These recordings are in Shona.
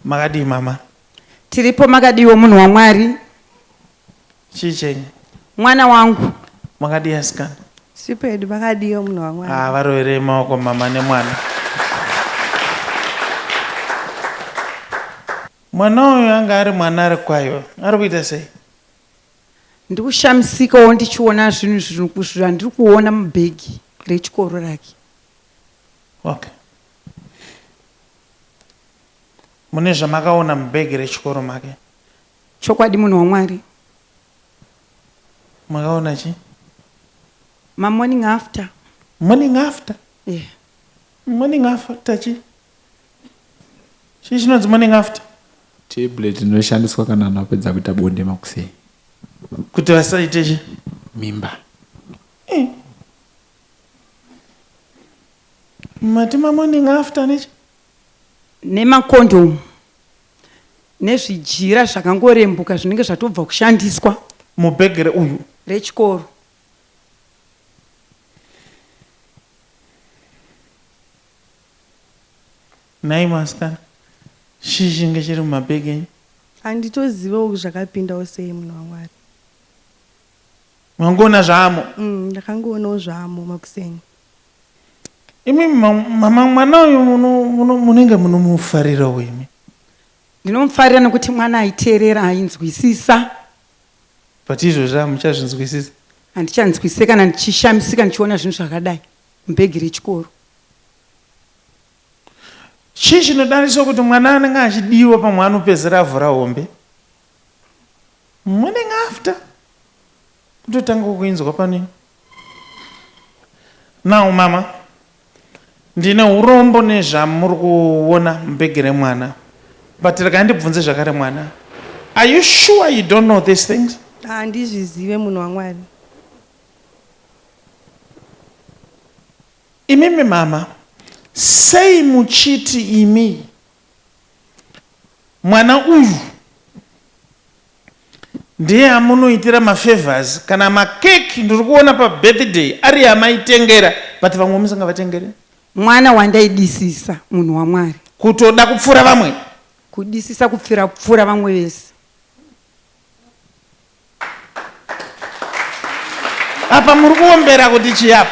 Makadii mama? Tiripo makadiiwo munhu waMwari? Chii chenyu? Mwana wangu. Makadii asikana? Sipo hedu makadiiwo munhu waMwari? Ah, varoverei maoko mama nemwana. Mwana uyu anga ari mwana ari kwayo. Ari kuita sei? Ndikushamisikawo ndichiona zvinhu zvandiri kuona mubhegi rechikoro rake. Okay. Mune zvamakaona mubhegi rechikoro make? Chokwadi munhu waMwari. Makaona chii? Ma morning after. Morning after? Yeah. Morning after chii? Chii chinonzi morning after? Tablet inoshandiswa kana vanhu vapedza kuita bonde makuseni. Kuti vasaite chi? Mimba. Eh. Mati ma morning after nechi? Nemakondomu nezvijira zvakangorembuka zvinenge zvatobva kushandiswa. Mubhegi reuyu? Rechikoro. Nhai masikana, chii chinenge chiri mumabhegi enyu? Handitozivewo zvakapindawo sei munhu waMwari. Mangoona zvaamo? Mm, ndakangoonawo zvaamo makuseni. Imi mama mwana uyu munenge munomufarirawo imi? Ndinomufarira nekuti mwana aiteerera ainzwisisa. But izvozvi hamuchazvinzwisisa? Handichanzwisise kana ndichishamisika ndichiona zvinhu zvakadai mubhegi rechikoro. Chii chinodarisa kuti mwana anenge achidiwa pamwe anopedzera avhura hombe? Morning after kutotanga kuinzwa pane now mama ndine urombo nezvamuri kuona mubhegi remwana but regai ndibvunze zvakare mwana are you sure you don't know these things handizvizive munhu wamwari Imimi mama sei muchiti imi mwana uyu ndiye amunoitira mafavors kana macake ndiri kuona pabirthday ari amaitengera but vamwe musingavatengere? Mwana wandaidisisa munhu waMwari. Kutoda kupfuura vamwe? Kudisisa kupfira kupfuura vamwe vese. Apa muri kuombera kuti chii apa?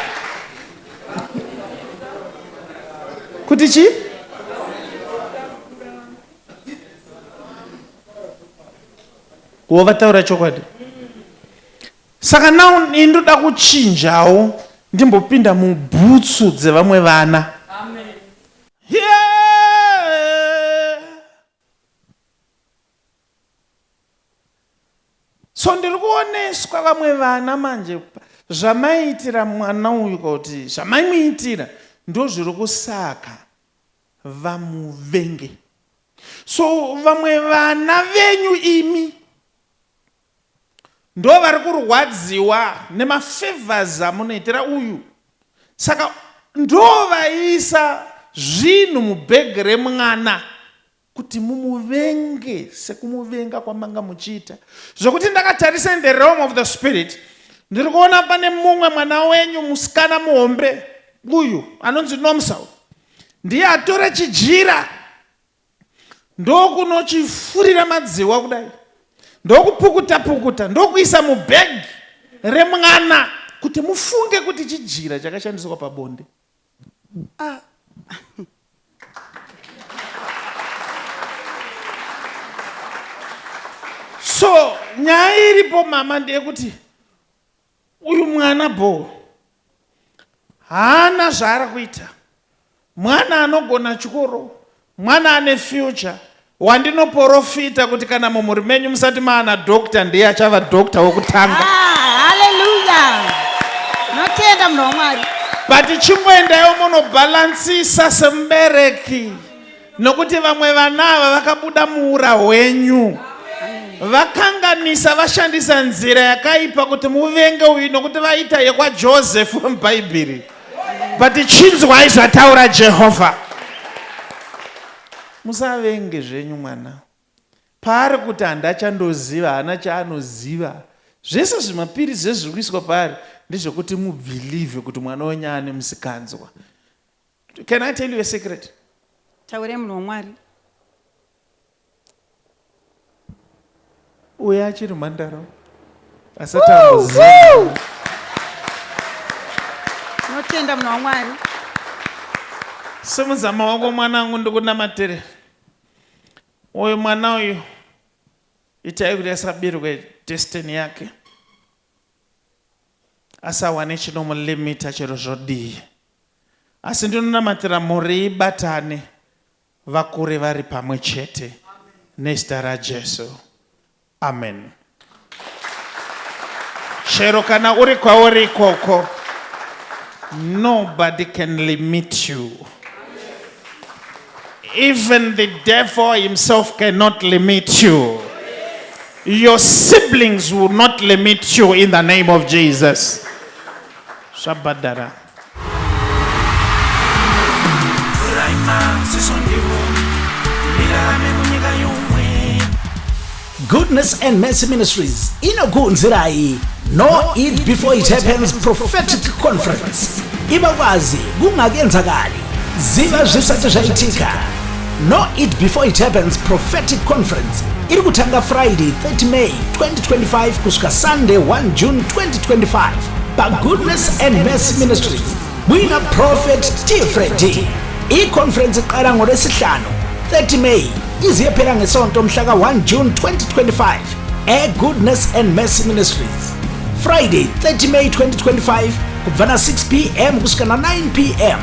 Kuti chii? Wovataura chokwadi. Saka now ini ndoda kuchinjawo ndimbopinda mubhutsu dzevamwe vana. Amen. Yeah! So ndiri kuoneswa vamwe vana manje zvamaiitira mwana uyu kuti zvamaimuitira ndozviri kusaka vamuvenge. So vamwe vana venyu imi ndo vari kurwadziwa nemafavors amunoitira uyu saka ndo vaisa zvinhu mubhegi remwana kuti mumuvenge sekumuvenga kwamanga muchiita zvekuti ndakatarisa in the realm of the spirit ndiri kuona pane mumwe mwana wenyu musikana muhombe uyu anonzi Nomsa uyu ndiye atora chijira ndokunochifurira madziwa kudai ndokupukuta pukuta ndokuisa mubhegi remwana kuti mufunge kuti chijira chakashandiswa pabonde. Ah. So nyaya iripo mama ndeyekuti uyu mwana bho haana zvaari kuita. Mwana anogona chikoro, mwana ane future wandinoporofita kuti kana mumhuri menyu musati maana doctor ndiye achava doctor wokutanga. Ah, haleluya notenda munhu wamwari. But chimboendaiwo munobhalansisa semubereki nokuti vamwe vana ava vakabuda muura hwenyu vakanganisa vashandisa nzira yakaipa kuti muvenge uyu nokuti vaita yekwaJoseph wemubhaibheri. But chinzwai zvataura Jehovha. Musavenge zvenyu mwana. Paari kuti handachandoziva haana chaanoziva. Zvese zvimapiritsi zvese zviri kuiswa paari ndezvekuti mubelieve kuti mwana wenyu ane musikanzwa. Can I tell you a secret? Taurai munhu waMwari. Uyo achiri mhandara asati amboziva. Tinotenda munhu waMwari. Simudza maoko mwanangu ndikunamatire. Uyu mwana uyu itai kuti asabirwe destiny yake. Asawane chinomulimita chero zvodii. Asi ndinonamatira mhuri ibatane vakure vari pamwe chete nezita raJesu. Amen. Chero kana uri kwauri ikoko, nobody can limit you. Even the devil himself cannot limit you. Your siblings will not limit you in the name of Jesus. Zvabhadhara. Goodness and Mercy Ministries inokuunzirai Know It Before It Happens Prophetic Conference. Ibakwazi kungakenzakali, ziva zvisati zvaitika. Know It Before It Happens Prophetic Conference iri kutanga Friday 30 May 2025 kusvika Sunday 1 June 2025 paGoodness and Mercy Ministries muina Prophet T Freddy. I-conference iqala ngoLwesihlanu 30 May ize iyophela ngeSonto mhla ka-1 June 2025 e-Goodness and Mercy Ministries. Friday 30 May 2025 kubva na 6 pm kusvika na 9 pm.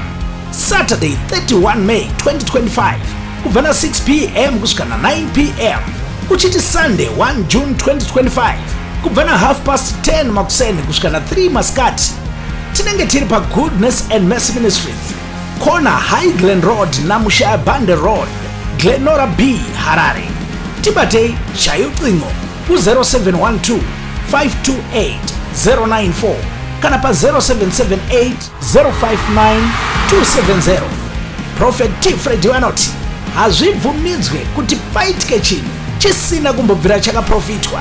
Saturday 31 May 2025 kubva na 6 pm kusvika na 9 pm. Kuchiti Sunday 1 June 2025 kubva na half past 10 makuseni kusvika na 3 masikati. Tinenge tiri paGoodness and Mercy Ministries, corner High Glen Road naMushaya Bande Road, Glenora B, Harare. Tibatei shaya ucingo ku-0712 528 094 kana pa-0778 059 270. Prophet T Freddy vanoti hazvibvumidzwe kuti paitike chinhu chisina kumbobvira chakaprofitwa.